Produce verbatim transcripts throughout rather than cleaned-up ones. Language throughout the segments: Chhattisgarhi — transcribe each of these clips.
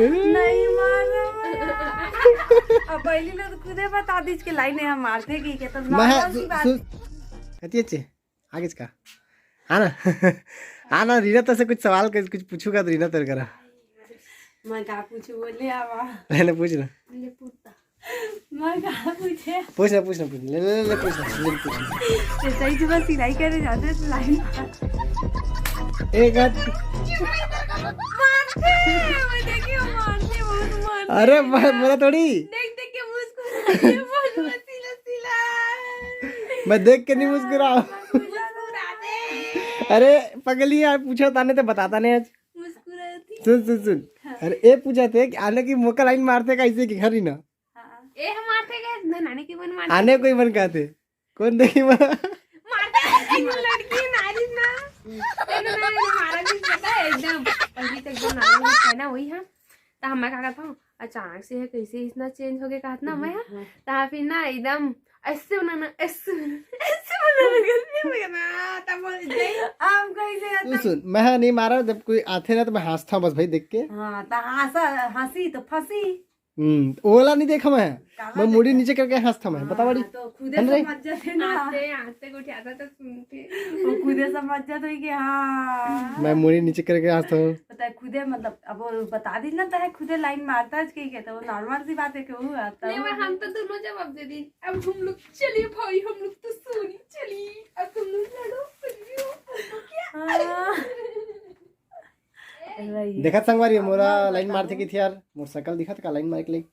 नहीं मारा। अब पहली लोग खुदे बता दीज के लाइन है, हम मारते की के तो मैं normal सी बात। कती अच्छे आगे का। हाँ ना। हाँ ना, रीना तो से कुछ सवाल कर, कुछ पूछूंगा तो रीना तेरे करा। मैं का पूछू, बोले आवा। पहले पूछ ना। ले पूछता। मैं का पूछे? पूछ ना, पूछ ना, पूछ ना। ले, ले, ले, ले, पूछ ना, ले, पूछ ना। ये सही से बस सिलाई करे जाते हैं तो लाइन। एक हाथ। मारते, मैं देखी हूँ, मारते, बहुत मारते। अरे, मैं, मेरा थोड़ी। देख, देख के मुस्कुराते, बहुत हसीला, हसीला। मैं देख के नहीं मुस्कुराऊँ। मुस्कुराते। अरे, पगली यार, पूछो ताने तो बताता नहीं आज। मुस्कुराती। सुन, सुन, सुन। हाँ। अरे, ये पूछा थे कि आने की मौका लाइन मारते कैसे की खरी ना? हाँ। ए, हम आते गए, न-, नानी की मन मारते। आने कोई मन कहते। कौन देखी मन? मारते, एक लड़की नारी ना। ए, ना, ना, ना, मारा भी पता है, एकदम। पहली तो एकदम नानी है ना, वही हम। तो हम मैं का कहता हूँ, अचानक से ये कैसे इतना चेंज हो गया कहत ना मैं, हाँ। तो फिर ना एकदम ऐसे बनाना, ऐसे बनाना, ऐसे बनाना, ऐसे बनाना, तब बोल दे। हम कैसे सुन, सुन, मैं नहीं मारा, जब कोई आते ना तो मैं हंसता हूँ बस भाई देख के। हाँ, तो हंसा, हंसी तो फंसी। हम्म, ओला नहीं देखा मैं। काला मैं मुड़ी देखा। नीचे करके हंसता मैं, हाँ, बता बड़ी। तो खुदे है ना रे? समझ जाते ना। आते, आते को ज्यादा तो सुनते। वो खुदे समझ जाते कि हाँ। मैं मुड़ी नीचे करके हंसता हूँ। पता है, खुदे मतलब, अब वो बता दी ना, तो है खुदे लाइन मारता है कि कहता, वो नॉर्मल सी बात है कि वो आता नहीं, है। मैं, हम तो दोनों जवाब दे दी। अब हम लोग चलिए भाई, हम लोग तो सोनी चली। अब तुम लोग लड़ो, बनियो, हमको क्या? हाँ। वही। देखत संगवारी, मोरा अब लाइन बताओ। मारते की थी यार, मोर शकल दिखत का लाइन मार के लाइक।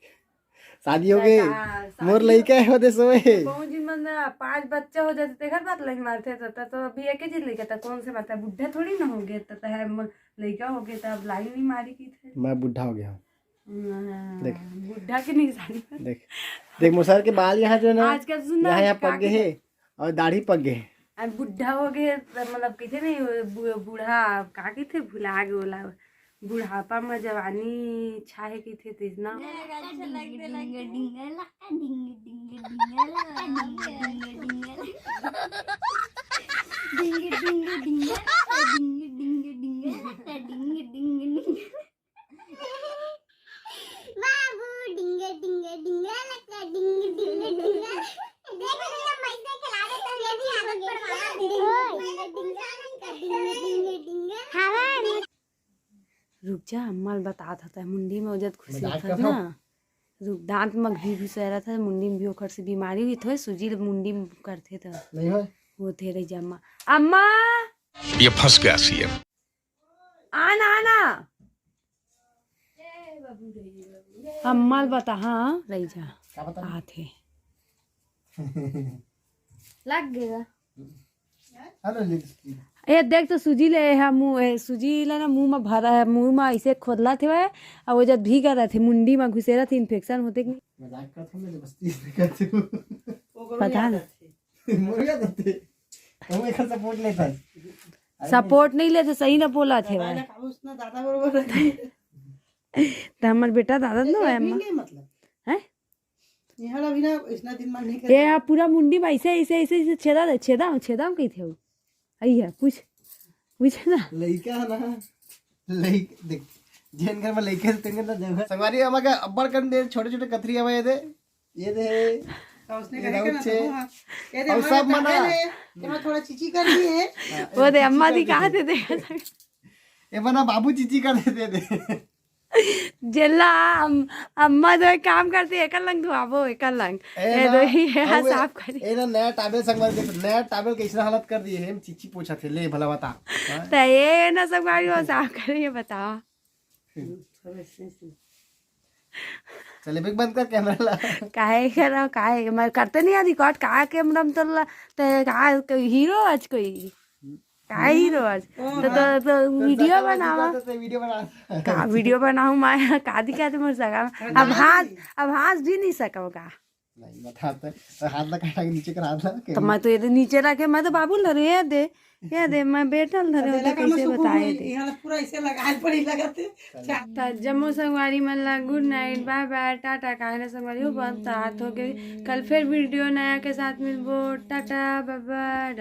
शादी हो गई, हाँ, शादी मोर हो लइका है होदे सोए। बहुत दिन मन ना पांच बच्चा हो जाते, तेकर बात लाइन मारते तो, तो, तो अभी एक ही चीज लइका था, कौन से बात है, बुढ़ा थोड़ी ना हो गया, तो, तो है मोर लइका हो गया, तो अब लाइन नहीं मारी की थे। मैं बुढ़ा हो गया हूँ। हाँ, देख। बुढ़ा के नहीं शादी कर। देख, देख मोर सर के बाल यहाँ जो है ना, आजकल सुन ना, यहाँ, यहाँ का पक गए के हैं और दाढ़ी पक गए हैं। अब बुढ़ा हो गए, तो मतलब किथे नहीं, बु-, बूढ़ा, का किथे, भुला गए ओला। बुढ़ापा में जवानी छाहे किथे, तेज ना। बाबू डिंगे डिंगे डिंगे लक्का डिंगे डिंगे डिंगे। देखो ना, मैं तो खिला देता हूँ, ये भी आदत पड़वा दे। डिंगे डिंगे लक्का डिंगे डिंगे डिंगे। हवा। रुक जा, अम्मा ल बतात हता, मुंडी में ओजत खुशी मजाक होत करत ना। हूँ। रुक, दांत में घी घुसेरत है, मुंडी में भी ओखर से बीमारी हुई थोड़े, सूजी ल मुंडी में करथे तो नहीं होय। होथे रही जा अम्मा। अम्मा! ये फंस गया सीएम। आना, आना। अम्मा ल बता, हाँ, रही जा। का बता? आथे। लग गया। Hello, lipstick. ए, देख तो सूजी ले, ए, हा, मुंह, ए, सूजी ला ना मुंह में भरा है, मुंह में ऐसे खोदला थे, और वो जब भीगा रहते, मुंडी में घुसेरा थे, इन्फेक्शन होते कि नहीं? मजाक करत हूँ, मैं लिपस्टिक करते हूँ। ओकरो पता याद ना। आथे। मोर याद आथे। हम एकर सपोर्ट लेता है। अरे सपोर्ट नहीं लेते, सही ना बोला थे दादा भाई। ना काबू उसने दादा बरोबर रखी। तो हमार बेटा दादा ए, ना ए, है, भी अम्मा। नहीं मतलब। हैं? यहाँ ला भी ना इतना दिन मान नहीं ए, करता। आप पूरा मुंडी में ऐसे, ऐसे, ऐसे, ऐसे छेदा दे, छेदा, छेदा कही थे वो। आई है, पूछ, पूछ ना। लइका है ना, लइक-, देख, जेन घर में लइका है, तेन घर ना जगह। संगवारी अम्मा का अब्बड़ कन दे, छोटे-छोटे कथरी हवा ये दे, ये दे। तो उसने ये कहे के ना छे। तो, हाँ, ये दे, और हमारे सब मना। दादा ने, यहाँ थोड़ा चीची कर दी है। हाँ, वो दे, चीची अम्मा कर दी देते। कहा थे, दे। ये बना बाबू चीची कर देते दे। जेला अम-, अम्मा जो है काम करती है, एकर लंग धुआबो, एकर लंग। ए ए ना, दो ही है, अबे, साफ करी। ए ना, नया टावेल संगवारी देखो, नया टावेल कैसे हालत कर दिए है, हम चीची पोछा थे, ले भला बता। हाँ? तो ये ना संगवारी वो साफ करी, ये बताओ। चले, बिग बंद कर कैमरा ला। काहे करो, काहे? मैं करते नहीं है रिकॉर्ड, का कैमरा में तो ला, ते का, कोई हीरो आज कोई? का हीरो आज? ओ, तो, तो, हाँ। तो तो वीडियो ज्यादा बनावा। बात है, तो वीडियो बना। का वीडियो बनाऊं मैं? का दिखा दे मोर सगा में? अरे अब दादा हाथ, जी। अब हाथ भी नहीं सकोगा। नहीं, मत हाथ पे, तो हाथ लगा के नीचे कर हाथ लगा के। तो मैं तो ये दे नीचे रखे, मैं तो बाबू ल धरे, ये दे, ये दे, मैं बेटा ल धरे, अदेला उधर का मैं कैसे सुकून बताए हुई, दे। यहाँ पूरा ऐसे लगाए पड़ी लगत है। चल। चा- त जम्मो संगवारी मन ला गुड नाइट, बाय बाय, टाटा। काहे ना संगवारी हो, बहुत रात हो गई। कल फिर वीडियो नया के साथ मिलबो। टाटा, बाय बाय।